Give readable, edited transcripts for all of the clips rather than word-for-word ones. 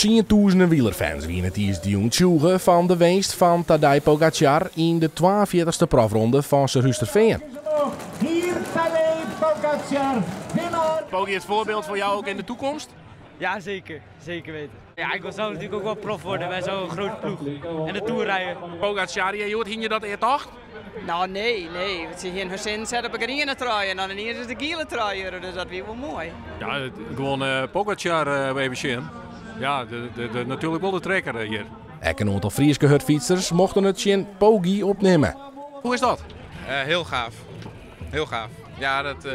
Tsientûzenen wielerfans wiene tiisdeitejûn tsjûge fan de winst fan Tadej Pogacar yn de 42ste profronde fan Surhústerfean. Hier Tadej Pogacar, winnaar. Pogi, het voorbeeld voor jou ook in de toekomst? Ja, zeker. Zeker weten. Ja, ik wil zelf natuurlijk ook wel prof worden bij zo'n grote ploeg. En de Tour rijden. Pogacar, je hie je dat ea tocht? Nou, nee. Want se hiene har sinnen set op de griene trui en dan iens is de giele trui, dus dat wie wol moai. Ja, gewoan Pogacar even sjen. Ja, de, natuerlik wol de trekker hjir. Ek in oantal Fryske hurdfytsers mochten it tsjin Pogi opnimme. Hoe is dat? Heel gaaf. Heel gaaf. Ja, dat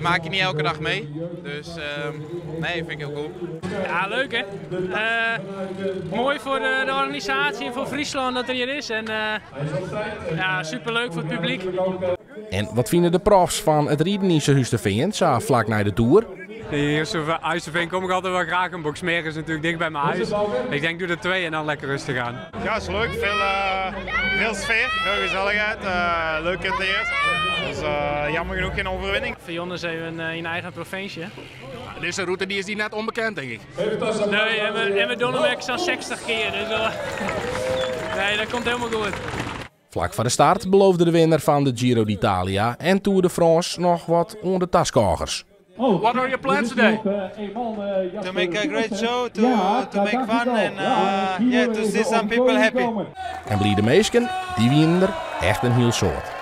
maak je niet elke dag mee. Dus nee, vind ik heel cool. Ja, leuk hè. Moai foar de organisaasje en foar Fryslân dat er hjir is. En ja, superleuk foar it publyk. En wat fine de profs fan it riden yn Surhústerfean, sa flak nei de Tour? Hier Huisterveen kom ik altijd wel graag. En Boxmeer is natuurlijk dicht bij mijn huis. Ik denk doe er twee en dan lekker rustig aan. Ja, is leuk. Veel sfeer, veel gezelligheid. Leuk in het eerst. Dus jammer genoeg geen overwinning. Fionne is even in eigen provinsje. Dizze rûte dy is dy net ûnbekend, tink ik. Nee, en we dogge him ek sa'n 60 kear. Dus nee, dat komt hielendal goed. Flak foar de start beloofde de winner fan de Giro d'Italia en Tour de France noch wat oan de taskôgers. What are your plans today? To make a great show, to make fun and yeah, to see some people happy. En blide minsken, dy wiene der echt in hiel soad.